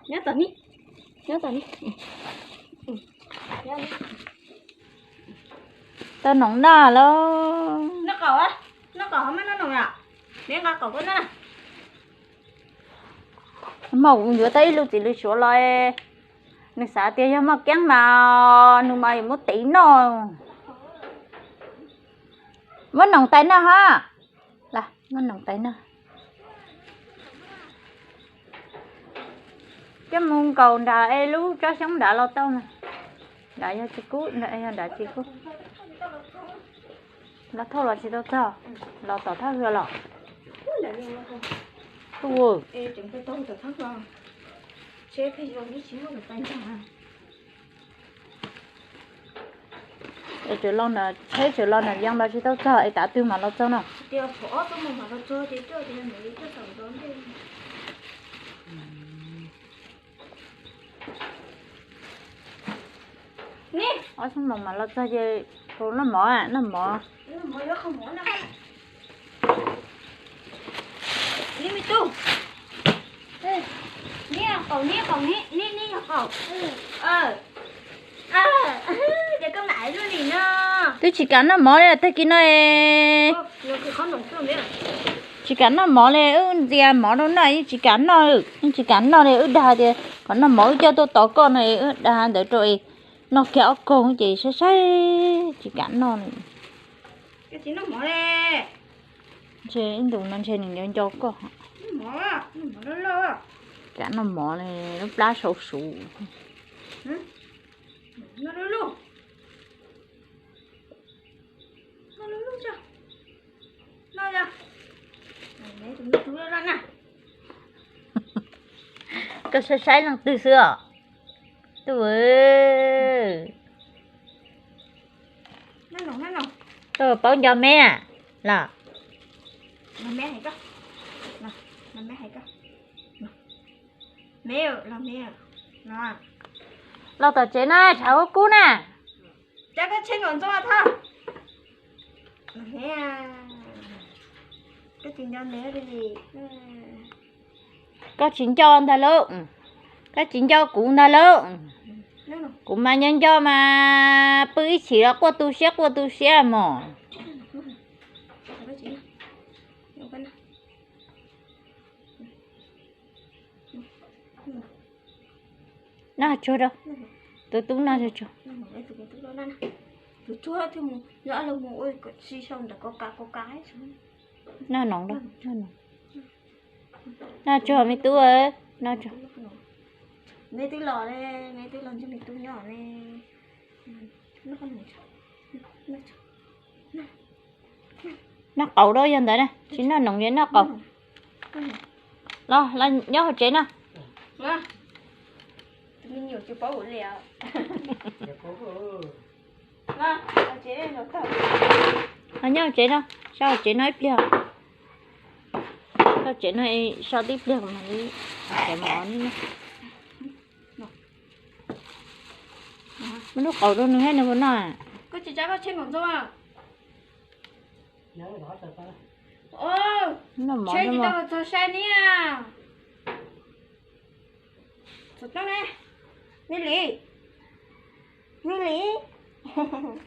Nyob tom ni, nyob tom ni. Tau noom noj lawm. Noj qaum, noj qaum ho muab noj noom yom. Neb nqa qaum koj noj. Hmo kuv yuav tau ib lub txiv lws suav los, nws xav tias yog moj keeb mas nws mas yuav muab tev noj. Muab noom tais noj ha. Muab noom tais noj. Coj mus nkaus nram es lub tsob xyoob nrad los tau na. Nrad yog tsis kub, nrad tsis kub. Los thauj los tsis tau txog, los tom thaj hwj los. Es tseem los na, tsheb tseem los na, yeej los tsis tau txog es tav twg mam los txog no? Ob xyoo no mam los txog ces noj mov, noj mov. Twb tsis kam noj mov li tag kis no. Tsis kam noj mov li, wb ntxias mov rau noj yeej tsis kam noj, yeej tsis kam noj li. Wb dag tias kom noj mov wb coj tuaj tos koj no, wb dag ntawd rau es noj kiag ob kaug ces saib saib tsis kam noj li. Ntshe ib ntus no ntshe nws nco nco koj. Kam noj mov li, lub plab sau suv. Koj saib saib leej twg xwb os? Tub, koj paub nco me los? Los tom tsev na, tshav kub kub na. Koj tsis nco ntag lauj, koj tsis nco kuv ntag lauj. Kuv mas nco nco mas pw ib chim los quaj tu siab quaj tu siab mog. Noj tsuag rau, tus tub noj tsuag. Noj noog, noj tsuag me tub, noj tsuag. Me twb los, me twb los ntsib me tub nyob ne. Noj qaum rau yog ntawd na, tsis noj noog ces noj qaum. Los nyob hauv tsev no. Los nyob hauv tsev no, so hauv tsev no ib pliag. So tsev no, so tib pliag mas li, mov ni. Muab lub qaum rau nws thiab nws puas noj. Noj mov tsis tau txog sai niam. Me li, me li,